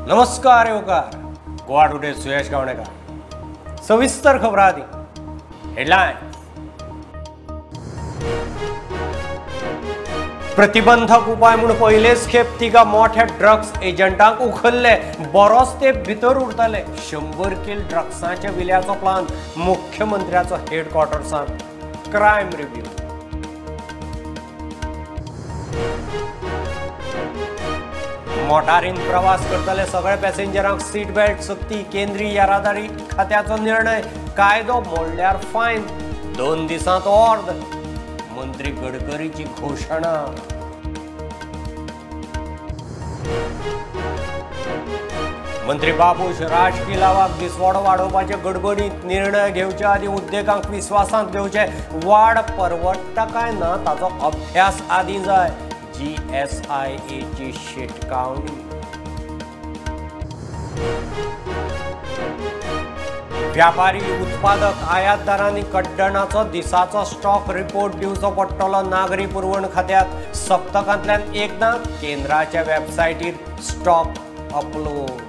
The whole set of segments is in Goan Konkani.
नमस्कार येवकार गोवा टुडे सुयश गावणेकर. सविस्तर खबरां आदी हेडलायन. प्रतिबंधक उपाय म्हूण पयलेच खेप तिगा मोठ्या ड्रग्स एजंटांक उखल्ले. बरोच तेंप भितर उरतले. 100 किल ड्रग्सांच्या विल्याचो प्लान मुख्यमंत्र्याचो हेडक्वॉर्टर्सांत. Crime review. मोटारीन प्रवास करतले सगळे पॅसेंजरांक सीट बेल्ट सक्ती. केंद्रीय येरादारी खात्याचो निर्णय. कायदो मोडल्यार फायन. 2 दिसांत ऑर्द. मंत्री गडकरीची घोशणा. मंत्री बाबूश राजकी लावाक दिसवाडो वाडोवपाचे गडबडीत निर्णय घेवचे आदी उद्देगांक विस्वासांत घेवचे. वाड परवडटा काय ना ताचो अभ्यास आदी जाय. GSIAची शिटकावणी. व्यापारी उत्पादक आयातदारांनी कड्डणाचो दिसाचो स्टॉक रिपोर्ट दिवचो पडटलो नागरी पुरवण खात्यात. सप्तकांतल्यान एकदां केंद्राच्या वेबसायटीर स्टॉक अपलोड.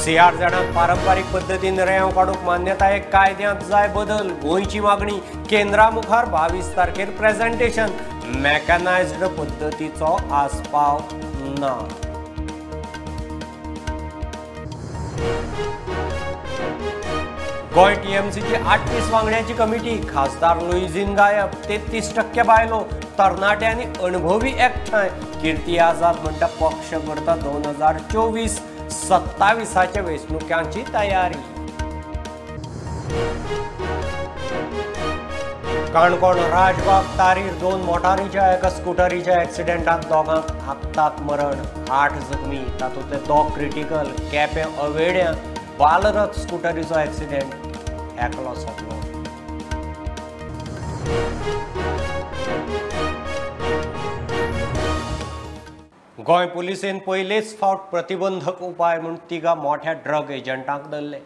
CR जाणांक पारंपारीक पद्दतीन रेंव काडूंक मान्यताय कायद्यांत जाय बदल. गोंयची मागणी. केंद्रा मुखार 22 तारखेर प्रेझेंटेशन. मॅकनायज्ड पद्दतीचो आस्पाव ना. गोंय टीएमसीची 38 वांगड्यांची कमिटी. खासदार लुईझीन गायब. 33% बायलो. तरणाटे आनी अणभवी एकठांय. किर्ती आझाद म्हणटा पक्ष करता 2024 27 वेंचणुकांची तयारी. काणकोण राजबाग तारीर 2 मोटारीच्या एका स्कुटरीच्या एक्सिडेंटात दोगांक आपतात मरण. 8 जखमी. तातूंतले 2 क्रिटिकल. केपें अवेड्यां बालरथ स्कुटरीचो एक्सिडेंट. एकलो सोंपलो. गोंय पुलिसेन पयलेच फावट प्रतिबंधक उपाय म्हूण तिगा मोठ्या ड्रग एजंटांक धरले.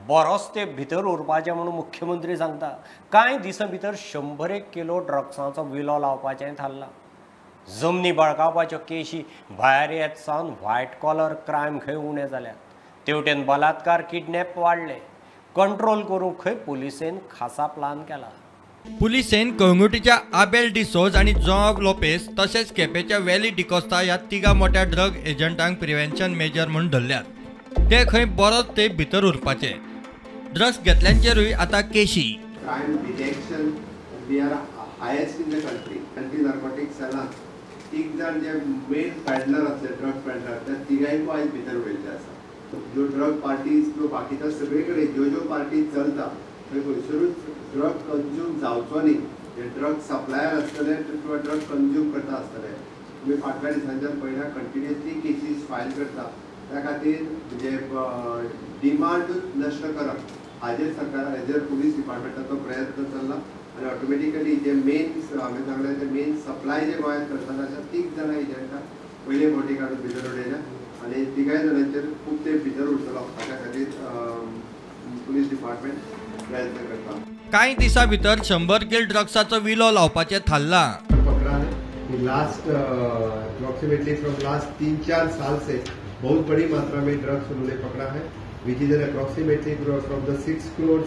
बरोच तेंप भितर उरपाचें म्हूण मुख्यमंत्री सांगता. कांय दिसां भितर 101 किलो ड्रग्सांचो विलो लावपाचें थारलां. जमनी बळकावपाच्यो केशी भायर येत सावन व्हायट कॉलर क्रायम खंय उणें जाल्यात. तेवटेन बलात्कार किडनॅप वाडले. कंट्रोल करूंक खंय पुलिसेन खासा प्लान केला. पुलिसेन कळंगुटीच्या आबेल डिसोज आनी जोआव लोपेस तशेंच केपेच्या वेली डिकोस्ता ह्या तिगा मोठ्या ड्रग एजंटांक प्रिव्हेन्शन मेजर म्हूण धरल्यात. ते खंय बरोच तेंप भितर उरपाचे. ड्रग्स घेतल्यांचेरूय आतां केशी. Crime detection we are highest in the country. Anti narcotic सेलान 3 जाण जे मेन पॅडलर आसले ड्रग पॅडलर त्या तिगांयकूय आयज भितर उडयल्ले आसा. ज्यो ड्रग पार्टीज किंवा बाकीच्या सगळे कडेन ज्यो ज्यो पार्टीज चलता थंय खंयसरूच ड्रग कंज्यूम जावचो न्ही. जे ड्रग सप्लायर आसतले किंवा ड्रग कंज्यूम करता आसतले तुमी फाटल्या दिसांच्यान पळयला कंटिन्युअसली केसीस फायल करता. त्या खातीर म्हणजे डिमांडूच नश्ट करप हाजेर सरकार हाजेर पुलीस डिपार्टमेंटाचो प्रयत्न चल्ला. आनी ऑटोमॅटिकली जे मेन हांवें सांगलें ते मेन सप्लाय जे गोंयांत करतात अशा 3 जाणां एजंटां पयले फावटी काडून भितर उडयल्या आनी तिगाय जाणांचेर खूब तेंप भितर उरतलो हाच्या खातीर पुलीस डिपार्टमेंट प्रयत्न करता. कांय दिसां भितर 100 किल ड्रग्साचो विलो लावपाचें थारलां. पकड़ा है लास्ट अप्रोक्सीमेटली फ्रॉम लास्ट 3-4 साल से बहुत बड़ी मात्रा में ड्रग्स उन्होंने पकड़ा है, which is an approximately from the 6 crore,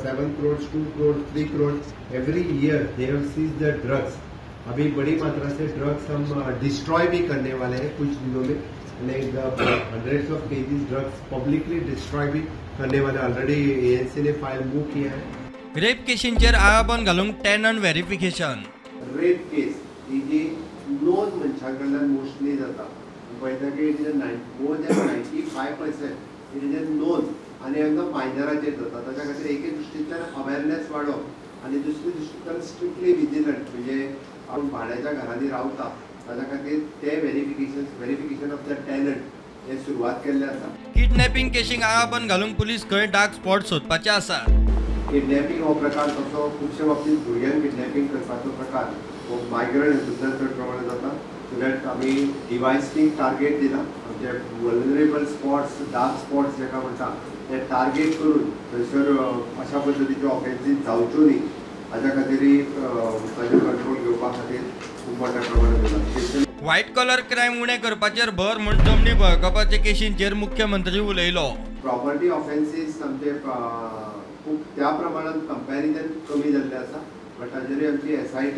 7 crore, 2 crore, 3 crore every year they have seize the drugs. अभी बड़ी मात्रा से ड्रग्स हम डिस्ट्रॉय भी करने वाले हैं कुछ दिनों में. Hundreds of kgs drugs publicly destroy भी करने वाले. ऑलरेडी एएनसी ने फाइल मूव किया है. रेप केशींचेर आळाबंद घालूंक टेनंट व्हेरिफिकेशन. रेप केस ही जी नोन मनशां कडल्यान मोस्टली जाता. पळयता की it is more than 95% it is a known आनी एकदम मायनराचेर जाता. ताच्या खातीर एके दृश्टींतल्यान अवेरनेस वाडोवप आनी दुसरी दृश्टींतल्यान स्ट्रिक्टली विजिलंट म्हणजे आपूण भाड्याच्या घरांनी रावता ताच्या खातीर ते व्हेरिफिकेशन ऑफ the tenant हे सुरवात केल्ले आसा. किडनॅपिंग केशींक आळाबंद घालूंक पुलीस खंय डार्क स्पॉट सोदपाचे आसा. किडनॅपिंग हो प्रकार तसो खुबशे बाबतींत भुरग्यांक किडनॅपिंग करपाचो प्रकार हो मायग्रंट हितूंतल्यान चड प्रमाणात जाता. सो that आमी डिवायसींग टार्गेट दिला. आमचे वल्नरेबल स्पॉट्स डार्क स्पॉट्स जाका म्हणटा ते टार्गेट करून थंयसर अशा पद्दतीच्यो ऑफेन्सीस जावच्यो न्ही हाज्या खातीरूय ताजेर कंट्रोल घेवपा खातीर खूब मोठ्या प्रमाणात जाला. व्हायट कॉलर क्रायम उणें करपाचेर भर म्हूण जमनी बळकावपाचे केशींचेर मुख्यमंत्री उलयलो. प्रॉपर्टी ऑफेन्सीस आमचे खूब त्या प्रमाणात कंपॅरिजन कमी जाल्ले आसा, बट ताजेर आमची SIT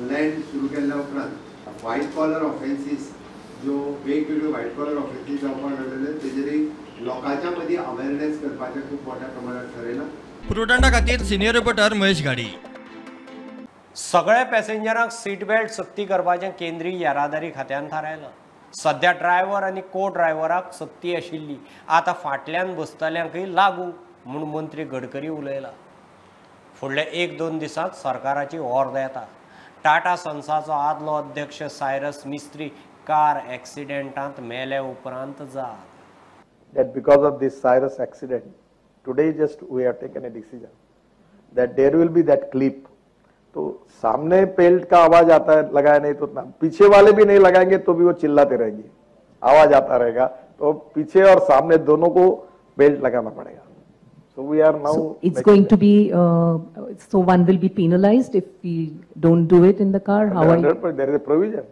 land सुरू केल्ल्या उपरांत व्हायट कॉलर ऑफेन्सीस ज्यो वेगवेगळ्यो व्हायट कॉलर ऑफेन्सीस जावपाक लागलेले तेजेरय लोकांच्या मदीं अवेरनेस करपाचें खूब मोठ्या प्रमाणात ठरयलां. प्रुडंटा खातीर सिनियर रिपोर्टर महेश घाडी. सगळ्या पॅसेंजरांक सीट बेल्ट सक्ती करपाचें केंद्रीय येरादारी खात्यान थारायलां. सध्या ड्रायव्हर आनी को ड्रायव्हराक सक्ती आशिल्ली, आतां फाटल्यान बसतल्यांकय लागू म्हूण मंत्री गडकरी उलयला. फुडल्या 1-2 दिसांत सरकाराची ऑर्द येता. टाटा सन्साचो आदलो अध्यक्ष सायरस मिस्त्री कार एक्सिडेंटांत मेले उपरांत जाग. That because of this Cyrus accident, today just we have taken a decision that there will be that clip. तो सामने बेल्ट का आवाज आता है, लगाया नहीं तो उतना, पीछे वाले भी नहीं लगाएंगे तो भी वो चिल्लाते रहेंगे, आवाज आता रहेगा, तो पीछे और सामने दोनों को बेल्ट लगाना पड़ेगा. So we are now. So it's going to be so one will be penalized if we don't do it in the car. How are you? There is a provision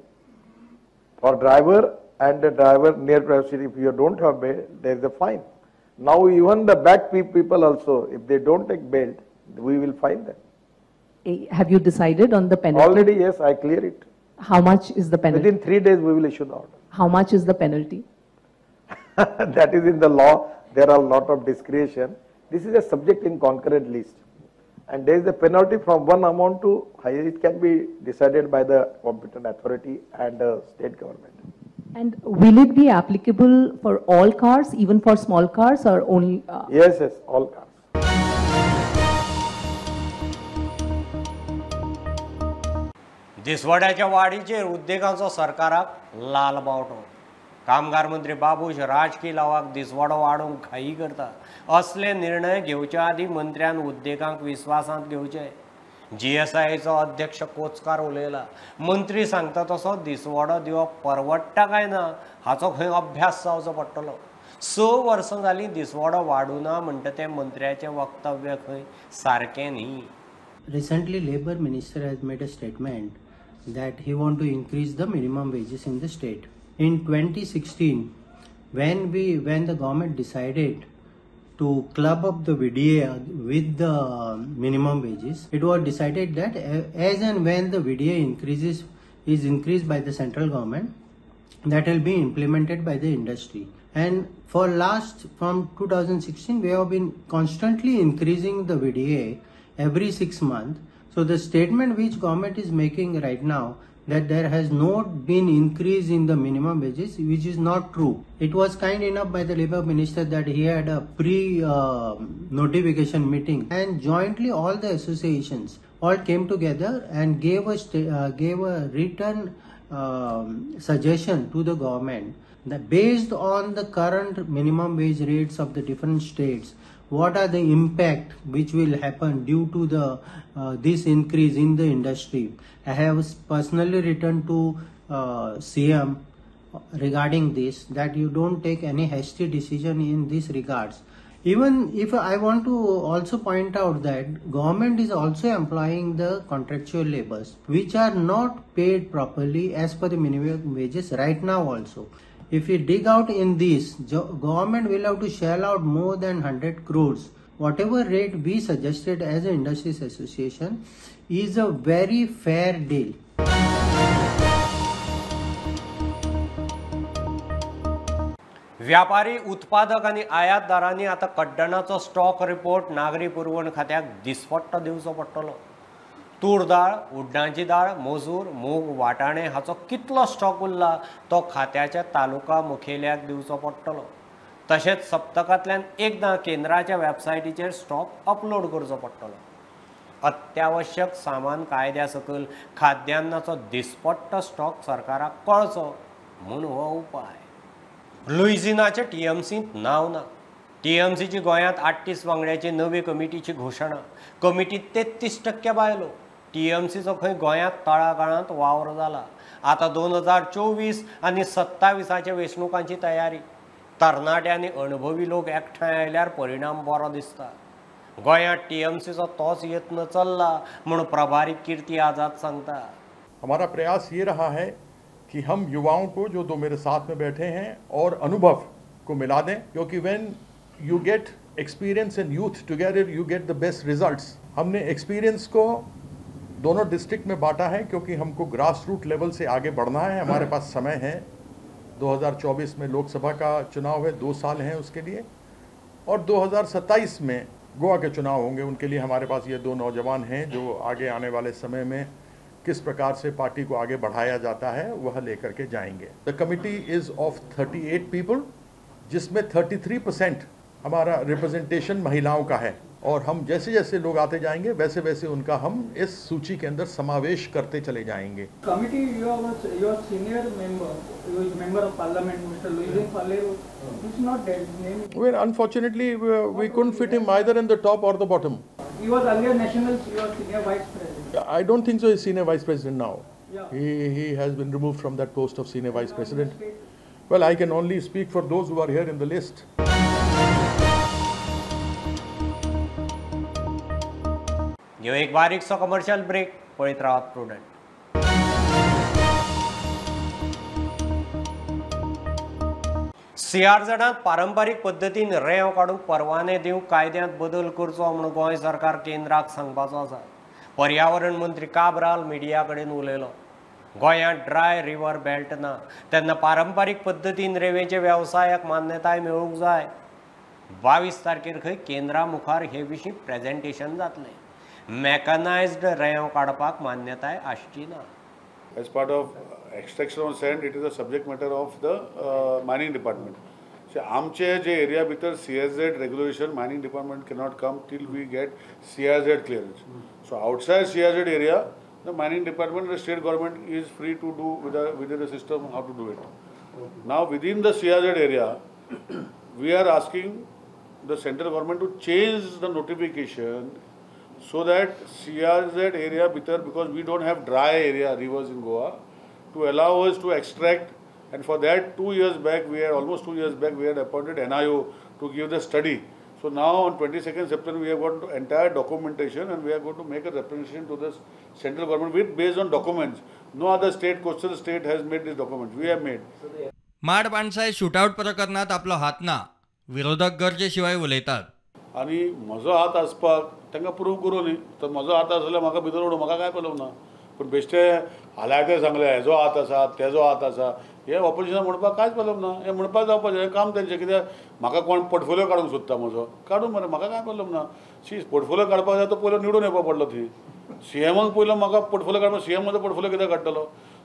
for driver and the driver near privacy. If you don't have belt, there is a fine. Now even the back people also, if they don't take belt, we will fine them. Have you decided on the penalty? Already, yes, I clear it. How much is the penalty? Within 3 days, we will issue the order. How much is the penalty? That is in the law. There are a lot of discretion. This is a subject in concurrent list. And there is a penalty from one amount to higher. It can be decided by the competent authority and state government. And will it be applicable for all cars, even for small cars, or only? Yes, yes, all cars. दिसवड्याच्या वाडीचेर उद्देगांचो सरकाराक लाल बावटो. कामगार मंत्री बाबूश राजकी लावाक दिसवडो वाडोवंक घाई करता. असले निर्णय घेवच्या आदीं मंत्र्यान उद्देगांक विस्वासांत घेवचे. GSIचो अध्यक्ष कोचकार उलयला. मंत्री सांगता तसो दिसवडो दिवप परवडटा काय ना हाचो खंय अभ्यास जावचो पडटलो. 6 वर्सां जालीं दिसवडो वाडुना म्हणटा तें मंत्र्याचें वक्तव्य खंय सारकें न्ही. Recently, Labour Minister has made a statement that he want to increase the minimum wages in the state. In 2016, when the government decided to club up the VDA with the minimum wages, it was decided that as and when the VDA is increased by the central government, that will be implemented by the industry. And for last, from 2016, we have been constantly increasing the VDA every 6 months. So the statement which government is making right now that there has not been increase in the minimum wages, which is not true. It was kind enough by the Labour Minister that he had a pre-notification meeting, and jointly all the associations all came together and gave a written suggestion to the government that based on the current minimum wage rates of the different states, what are the impact which will happen due to the this increase in the industry. I have personally written to CM regarding this, that you don't take any hasty decision in this regards. Even if I want to also point out that government is also employing the contractual labours which are not paid properly as per the minimum wages right now also. If we dig out in this, government will have to shell out more than 100 crores. Whatever rate we suggested as an industries association is a very fair deal. व्यापारी उत्पादक आनी आयातदारांनी आतां कड्डणाचो स्टॉक रिपोर्ट नागरी पुरवण खात्याक दिसपट्टो दिवचो पडटलो. तूर दाळ, उड्डांची दाळ, मजूर, मूग, वाटाणे हाचो कितलो स्टॉक उरला तो खात्याच्या तालुका मुखेल्याक दिवचो पडटलो. तशेंच सप्तकांतल्यान एकदां केंद्राच्या वेबसायटीचेर स्टॉक अपलोड करचो पडटलो. अत्यावश्यक सामान कायद्या सकयल खाद्यान्नाचो दिसपट्टो स्टॉक सरकाराक कळचो म्हूण हो उपाय. लुइझिनाचे टीएमसींत नांव ना. टीएमसीची गोंयांत 38 वांगड्याची नवी कमिटीची घोशणा. कमिटीत 33% बायलो. टीएमसीचो खंय गोंयांत तळागाळांत वावर जाला. आतां 2024 आनी 27 वेंचणुकांची तयारी. तरणाटे आनी अणभवी लोक एकठांय आयल्यार परिणाम बरो दिसता. गोंयांत टीएमसीचो तोच यत्न चल्ला म्हूण प्रभारी कीर्ती आझाद सांगता. हमारा प्रयास ये रहा है कि हम युवाओं को, जो दो मेरे साथ में बैठे हैं, और अनुभव को मिला दें, क्योंकि when you get experience and youth together you get the best results. हमने एक्सपीरियंस को दोनों डिस्ट्रिक्ट में बांटा है, क्योंकि हमको ग्रास रूट लेवल से आगे बढ़ना है। हमारे पास समय है, 2024 में लोकसभा का चुनाव है, 2 साल हैं उसके लिए, और 2027 में गोवा के चुनाव होंगे। उनके लिए हमारे पास ये 2 नौजवान हैं जो आगे आने वाले समय में किस प्रकार से पार्टी को आगे बढ़ाया जाता है वह लेकर के जाएंगे। The committee is of 38 people, जिसमें 33% हमारा रिप्रेजेंटेशन महिलाओं का है, और हम जैसे जैसे लोग आते जाएंगे वैसे वैसे उनका हम इस सूची के अंदर समावेश करते चले जाएंगे। Committee, your senior member, member of parliament mister Luizinho Faleiro, is not named. Well, unfortunately we couldn't fit him either in the top or the bottom. He was earlier national, your senior vice president. I don't think so. He's senior vice president now. Yeah. He has been removed from that post of senior vice president. Well, I can only speak for those who are here in the list. घेऊ एक बारीकसो कमर्शियल ब्रेक, पळयत रावात प्रुडंट. सीआरझेडांत पारंपारीक पद्दतीन रेंव काडूंक परवाने दिवंक कायद्यांत बदल करचो म्हूण गोंय सरकार केंद्राक सांगपाचो आसा. पर्यावरण मंत्री काब्राल मिडिया कडेन उलयलो. गोंयांत ड्राय रिवर बेल्ट ना, तेन्ना पारंपारीक पद्दतीन रेंवेचे वेवसायाक मान्यताय मेळूंक जाय. 22 तारखेर खंय केंद्रा मुखार हे विशीं प्रेजेंटेशन जातलें. मेकनायज्ड रेंव काडपाक मान्यताय आसची ना. As part of extraction of sand, it is a subject matter of the mining department. So, आमचे जे एरिया भितर CRZ regulation, mining department cannot come till we get CRZ clearance. So, outside CRZ area, the mining department, the state government is free to do within the system how to do it. Now, within the CRZ area, we are asking the central government to change the notification so that CRZ area bhitar, because we don't have dry area rivers in Goa, to allow us to extract. And for that, 2 years back, we had almost 2 years back, we had appointed NIO to give the study. So now on 22nd September, we have got entire documentation and we are going to make a representation to the central government with based on documents. No other state, coastal state has made this document. We have made. Mad Bansai shootout प्रकरणात आपलो हात ना, विरोधक गरजे शिवाय उलयतात. आनी म्हजो हात आसपाक तांकां प्रूव करूं न्ही, तर म्हजो हात आसल्यार म्हाका भितर उडोवं, म्हाका कांय पळोवंक ना. पूण बेश्टे हालायते सांगले हेजो हात आसा तेजो हात आसा, हे ऑपोजिशन म्हणपाक कांयच पळोवंक ना. हें म्हणपाक जावपाचें, हें काम तेंचें. कित्याक म्हाका कोण पोर्टफोलियो काडूंक सोदता म्हजो, काडूं मरे, म्हाका कांय पळोवंक ना. शी पोर्टफोलियो काडपाक जाय तो पयलो निवडून येवपा पडलो थंय. सीएमाक पयलो म्हाका पोर्टफोलियो काडपाक, सीएम म्हजो पोर्टफोलियो कित्याक काडटलो?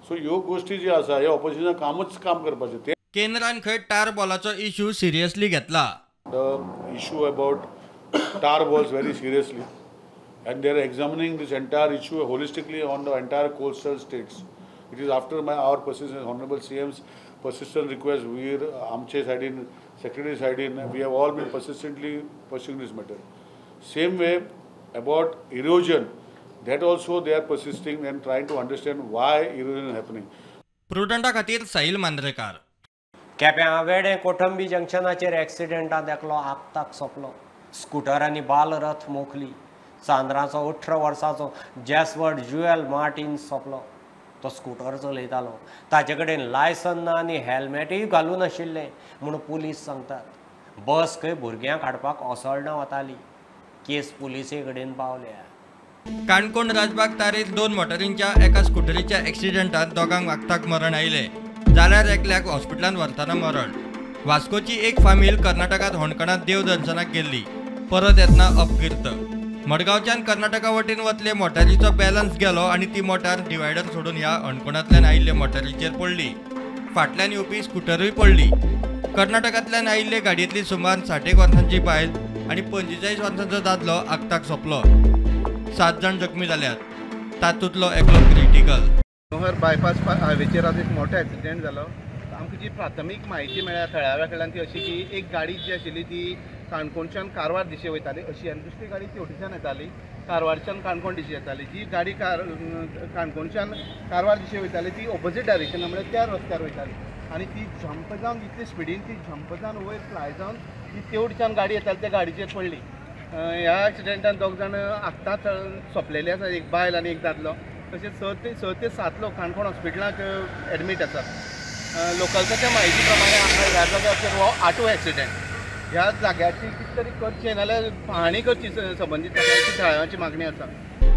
सो ह्यो गोश्टी ज्यो आसा हे ऑपोजिशनान कामूच काम करपाचें. ते केंद्रान खंय टार बॉलाचो इश्यू सिरियसली घेतला. The issue about tar balls very seriously, and they are examining this entire issue holistically on the entire coastal states. It is after our persistent, Honorable CM's persistent request, we are Amche side in, Secretary side in, we have all been persistently pursuing this matter. Same way about erosion, that also they are persisting and trying to understand why erosion is happening. प्रुडंटा खातीर साहिल मांद्रेकार. केप्यां वेडें कोठंबी जंक्शनाचेर एक्सिडेंटांत एकलो आपताक सोंपलो. स्कुटर आनी बालरथ मोखली. चांदराचो 18 वर्सांचो जेसवर्ड ज्युएल मार्टीन सोंपलो. तो स्कुटर चलयतालो, ताचे कडेन लायसन ना आनी हेल्मेटूय घालूं नाशिल्लें म्हूण पुलीस सांगतात. बस खंय भुरग्यांक हाडपाक ओसळणा वताली. केस पुलिसे कडेन पावल्या. काणकोण राजबाग तारीर 2 मोटारींच्या एका स्कुटरीच्या एक्सिडेंटांत दोगांक वागताक मरण आयलें, जाल्यार एकल्याक हॉस्पिटलांत व्हरतना मरण. वास्कोची एक फामील कर्नाटकांत होणकणांत देवदर्शनाक गेल्ली, परत येतना अपकीर्त. मडगांवच्यान कर्नाटका वटेन वतले मोटारीचो बॅलन्स गेलो आनी ती मोटार डिवायडर सोडून ह्या हणकोणांतल्यान आयिल्ले मोटारीचेर पडली. फाटल्यान येवपी स्कुटरूय पडली. कर्नाटकांतल्यान आयिल्ले गाडयेंतली सुमार 60 वर्सांची बायल आनी 45 वर्सांचो दादलो आगताक सोंपलो. 7 जाण जखमी जाल्यात, तातूंतलो एकलो क्रिटिकल. मनोहर बायपास हायवेचेर आज एक मोठो एक्सिडेंट जालो. आमकां जी प्राथमीक म्हायती मेळ्ळ्या थळाव्या कडल्यान ती अशी की एक गाडी जी आशिल्ली ती काणकोणच्यान कारवार दिशे वयताली अशी, आनी दुसरी गाडी तेवटेच्यान येताली, कारवारच्यान काणकोण दिशे येताली. जी गाडी काणकोणच्यान कारवार दिशे वयताली ती ओपोजीट डायरेक्शनान म्हळ्यार त्या रस्त्यार वयताली आनी ती जंप जावन इतले स्पिडीन ती जंप जावन वयर फ्लाय जावन ती तेवटेच्यान गाडी येताली त्या गाडीचेर पडली. ह्या एक्सिडेंटान 2 जाण आत्तांच सोंपलेले आसा, एक बायल आनी एक दादलो. तशेंच 6 ते 7 लोक काणकोण हॉस्पिटलाक एडमीट आसात. लोकल्साच्या म्हायती प्रमाणे ह्या जाग्याचेर हो ऑटो एक्सिडेंट. ह्या जाग्याची कितें तरी करचें नाल्यार पाहणी करची संबंदीत जाग्याची थळाव्यांची मागणी आसा.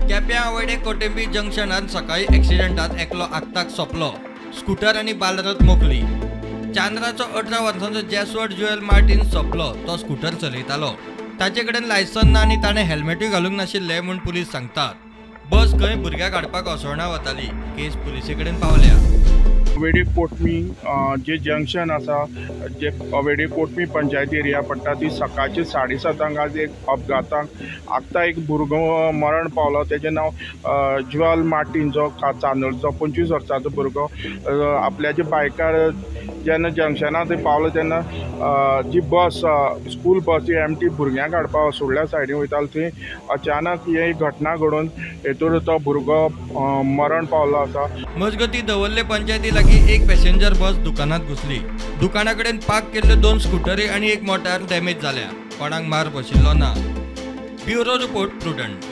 केप्यां आवडे कोटेंबी जंक्शनार सकाळी एक्सिडेंटात एकलो आक्ताक सोंपलो. स्कूटर आनी बालरथ मोखली. चांद्राचो 18 वर्सांचो जेसवर्ड जुएल मार्टीन सोंपलो. तो स्कूटर चलयतालो. ताचे कडेन लायसन ना आनी ताणें हेल्मेटूय घालूंक नाशिल्लें म्हूण पुलीस सांगतात. बस खंय भुरग्याक हाडपाक असोळणा वताली. केस पुलिसे कडेन पावल्या. अवेडे कोटमी जे जंक्शन आसा, जे अवेडे कोटमी पंचायत एरिया पडटा, ती सकाळचे 7:30 आज एक अपघाताक आत्तां एक भुरगो मरण पावलो. तेजें नांव ज्वेल मार्टीन, जो चांदोळचो 25 वर्सांचो भुरगो. आपल्याच्या बायकार जेन्ना जंक्शनार थंय पावलो तेन्ना जी बस, स्कूल बस जी एमटी भुरग्यांक हाडपाक असोळड्या सायडीन वयताली, थंय अचानक ही घटना घडून हेतूर तो भुरगो मरण पावलो आसा. मजगती दवर्ले पंचायती लागीं एक पॅसेंजर बस दुकानात घुसली. दुकाना कडेन पार्क केल्ल्यो 2 स्कुटरी आनी एक मोटार डॅमेज जाल्या. कोणाक मार बशिल्लो ना. Bureau report, Prudent.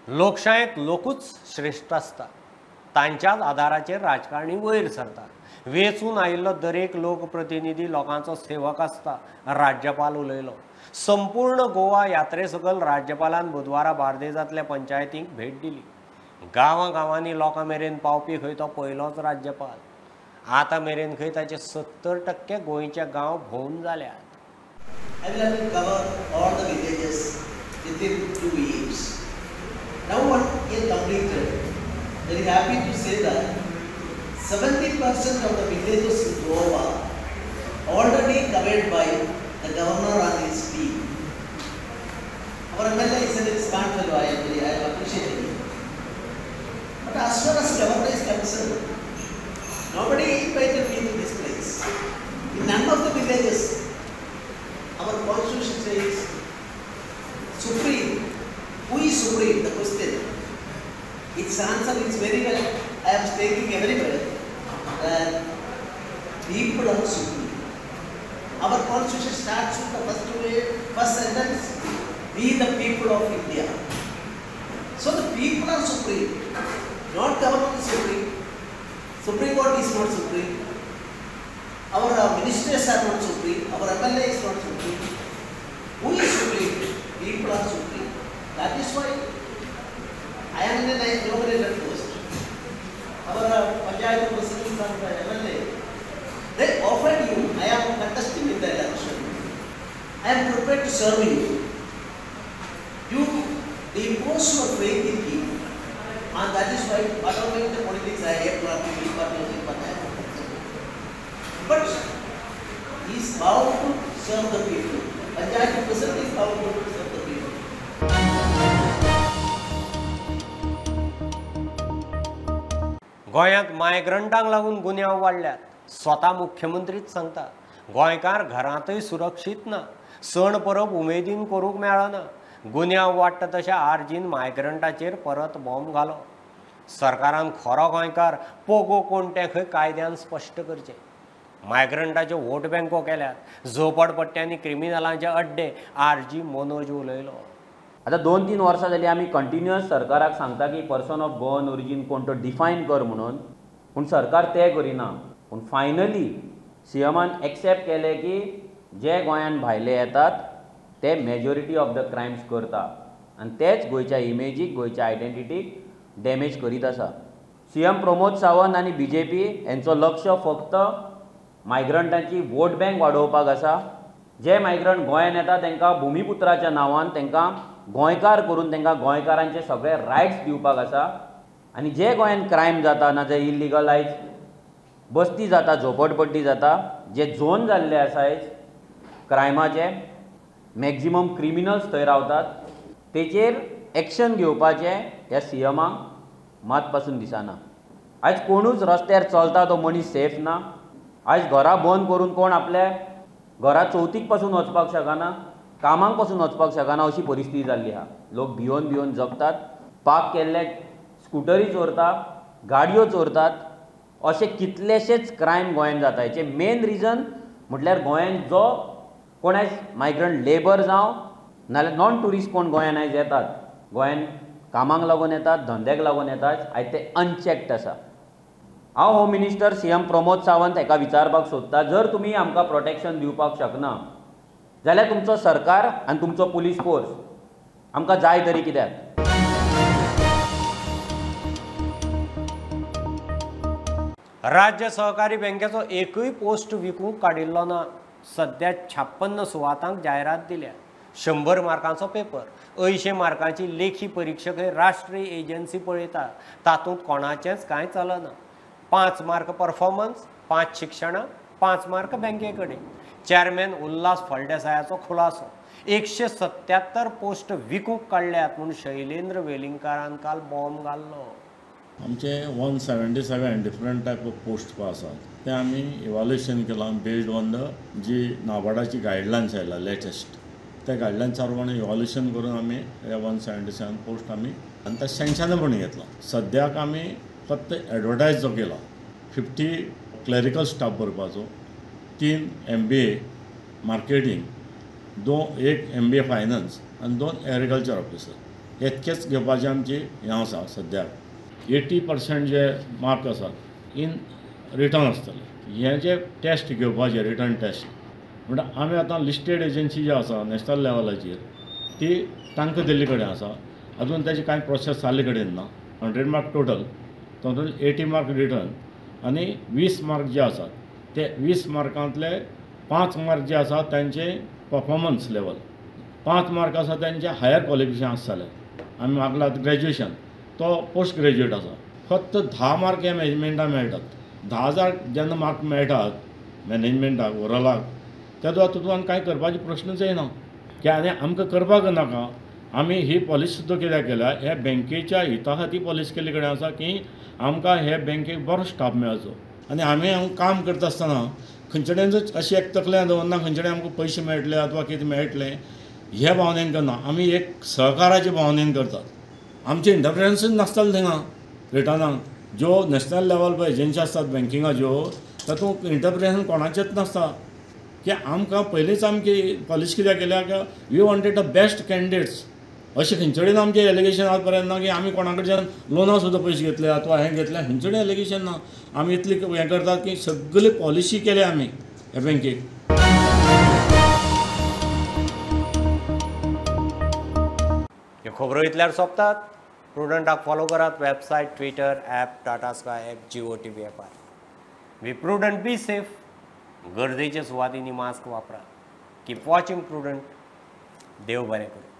लोकशायेंत लोकूच श्रेश्ठ आसता. तांच्याच आदाराचेर राजकारणी वयर सरतात. वेंचून आयिल्लो दरेक लोकप्रतिनिधी लोकांचो सेवक आसता, राज्यपाल उलयलो. संपूर्ण गोवा यात्रे सकयल राज्यपालान बुधवारा बार्देजांतल्या पंचायतींक भेट दिली. गांवां गांवांनी लोकां मेरेन पावपी खंय तो पयलोच राज्यपाल. आतां मेरेन खंय ताचे 70% गोंयचे गांव भोंवन जाल्यात. I will have to cover all the villages within 2 years. Now 1 year completed. Very happy to say that 70% of the villages in Goa already covered by the governor and his team. Our MLA is a very smart fellow, I am appreciating him. But as far as governor is concerned, nobody invited me to this place. In none of the villages, our constitution says supreme. Who is supreme? The question. Its answer is very well. I am stating everywhere that people are supreme. Our constitution starts with the first sentence, we the people of India. So the people are supreme, not government is supreme. Supreme Court is not supreme. Our ministers are not supreme. Our MLA is not supreme. Who is supreme? People are supreme. That is why I am in a nominated post. Our Panchayat president and the MLA, they offered you, I am contesting in the election. I am prepared to serve you. You impose your faith in me. And that is why, whatever in the politics, I am party, B party, C party, I am concerned. But he is bound to serve the people. Panchayat president is bound to serve the people. गोंयांत मायग्रंटांक लागून गुन्यांव वाडल्यात. स्वता मुख्यमंत्रीच सांगता, गोंयकार घरांतय सुरक्षीत ना. सण परब उमेदीन करूंक मेळना. गुन्यांव वाडटा तशें आरजीन मायग्रंटाचेर परत बॉम्ब घालो. सरकारान खरो गोंयकार पोगो कोण तें खंय कायद्यान स्पश्ट करचें. मायग्रंटाच्यो वोट बँको केल्यात. झोपडपट्ट्यांनी क्रिमिनलांचे अड्डे, आरजी मनोज उलयलो. आतां 2-3 वर्सां जालीं आमी कंटिन्युअस सरकाराक सांगता की पर्सन ऑफ गोवन ओरिजीन कोण तो डिफायन कर म्हणून, पूण सरकार तें करिना. पूण फायनली सीएमान एक्सेप्ट केलें की जे गोंयान भायले येतात ते मेजॉरिटी ऑफ the crimes करता आनी तेच गोंयच्या इमेजीक, गोंयच्या आयडेंटिटीक डॅमेज करीत आसा. सीएम प्रमोद सावंत आनी बीजेपी हेंचो लक्ष फक्त मायग्रंटांची वोट बँक वाडोवपाक आसा. जे मायग्रंट गोंयान येता तांकां भुमिपुत्राच्या नांवान तांकां गोंयकार करून तांकां गोंयकारांचे सगळे रायट्स दिवपाक आसा. आनी जे गोंयान क्रायम जाता ना जे इलिगल आयज बस्ती जाता, झोपडपट्टी जाता, जे झोन जाल्ले आसा आयज क्रायमाचे, मॅक्झिमम क्रिमिनल्स थंय रावतात, तेचेर एक्शन घेवपाचें ह्या सीएमाक मात पासून दिसना. आयज कोणूच रस्त्यार चलता तो मनीस सेफ ना. आयज घरां बंद करून कोण आपल्या घरा चवथीक पासून वचपाक शकना, कामाक पासून वचपाक शकना अशी परिस्थिती जाल्ली आहा. लोक भियोन भियोन जगतात, पार्क केल्ले स्कुटरी चोरता, गाडयो चोरतात, अशे कितलेशेच क्रायम गोंयांत जाता. हेचें मेन रिजन म्हटल्यार गोंयांत जो कोण आयज मायग्रंट लेबर जावं नाल्यार नॉन ट्युरिस्ट कोण गोंयांत आयज येतात, गोंयांत कामांक लागून येतात, धंद्याक लागून येतात, आयज ते अनचॅक्ड आसा. हांव home minister CM Pramod Sawant हेका विचारपाक सोदता, जर तुमी आमकां प्रोटेक्शन दिवपाक शकना जाल्यार तुमचो सरकार आनी तुमचो पुलीस फोर्स आमकां जाय तरी कित्याक? राज्य सहकारी बँकेचो एकूय पोस्ट विकूंक काडिल्लो ना. सध्या 56 सुवातांक जायरात दिल्या. 100 मार्कांचो पेपर, 80 मार्कांची लेखी परिक्षक हे राष्ट्रीय एजन्सी पळयता, तातूंत कोणाचेंच कांय चलना. 5 मार्क परफॉर्मन्स, 5 शिक्षणां, 5 मार्क बँके कडेन. चेअरमॅन उल्हास फळदेसायाचो खुलासो. 177 पोस्ट विकूंक काडल्यात म्हूण शैलेंद्र वेलिंगकारान काल बॉम्ब घाल्लो. आमचे 177 डिफरंट टायप ऑफ पोस्ट आसात ते आमी इवाल्युएशन केलां बेस्ड ऑन the जी नाबार्डाची गायडलायन्स आयला लेटेस्ट, त्या गायडलायन्सा प्रमाणे इवाल्युएशन करून आमी हे 177 पोस्ट आमी आनी त्या सँक्शनां पण घेतलां. सद्याक आमी फक्त एडवर्टायज जो केला 50 क्लरिकल स्टाफ भरपाचो, 3 MBA marketing, 1 MBA finance आनी 2 एग्रीकल्चर ऑफिसर, इतकेच घेवपाचें आमची हें आसा सद्याक. 80% जे मार्क आसात इन रिटर्न आसतले. हे जे टेस्ट घेवपाचे रिटर्न टेस्ट म्हणटा आमी आतां लिस्टेड एजन्सी जी आसा नॅशनल लेवलाचेर ती तांकां दिल्ले कडेन आसा, अजून ताची कांय प्रोसेस जाल्ले कडेन ना. 100 मार्क टोटल, तातूंत 80 मार्क रिटर्न आनी 20 मार्क जे आसात ते 20 मार्कांतले 5 मार्क जे आसात तांचे परफॉर्मन्स लेवल, 5 मार्क आसा तांचे हायर क्वॉलिफिकेशन आसतलें. आमी मागला ग्रॅज्युएशन, तो पोस्ट ग्रॅज्युएट आसा. फक्त 10 मार्क हे मॅनेजमेंटाक मेळटात. 10,000 जेन्ना मार्क मेळटात मॅनेजमेंटाक ओवरऑलाक, तेदो तातूंत कांय करपाचे प्रश्नच येना की आनी आमकां करपाक नाका. आमी ही पॉलिसी सुद्दां कित्याक केल्या, हे बँकेच्या हिता खातीर पॉलिसी केल्ले कडेन आसा की आमकां हे बँकेक बरो स्टाफ मेळचो. आनी आमी काम करता आसतना खंयचे कडेन अशें एक तकल्यान दवरना खंयचे कडेन आमकां पयशे मेळटले अथवा कितें मेळटलें हे भावनेन करना, आमी एक सहकाराचे भावनेन करतात. आमचें इंटरफिरन्सूच नासतालें थिंगा रिटर्नाक. ज्यो नॅशनल लेवल पळय एजन्सी आसतात बँकिंगाच्यो तातूंत इंटरफिरन्स कोणाचेंच नासता. की आमकां पयलींच आमची पॉलिसी कित्याक केल्या की we wanted the best candidates. अशें खंयचे कडेन आमचें एलिगेशन आज पर्यंत ना की आमी कोणा कडच्यान लोनां सुद्दां पयशे घेतले अथवा हें घेतलें, खंयचे कडेन एलिगेशन ना. आमी इतली हें करतात की सगळी पॉलिसी केल्या आमी ह्या बँकेक. ह्यो खबरो इतल्यार सोंपतात. प्रुडंटाक फॉलो करात website, Twitter, app, Tata Sky app, Jio TV ॲपार. Be prudent, be safe. गर्देच्या सुवातींनी मास्क वापरात. Keep watching Prudent. देव बरें करूं.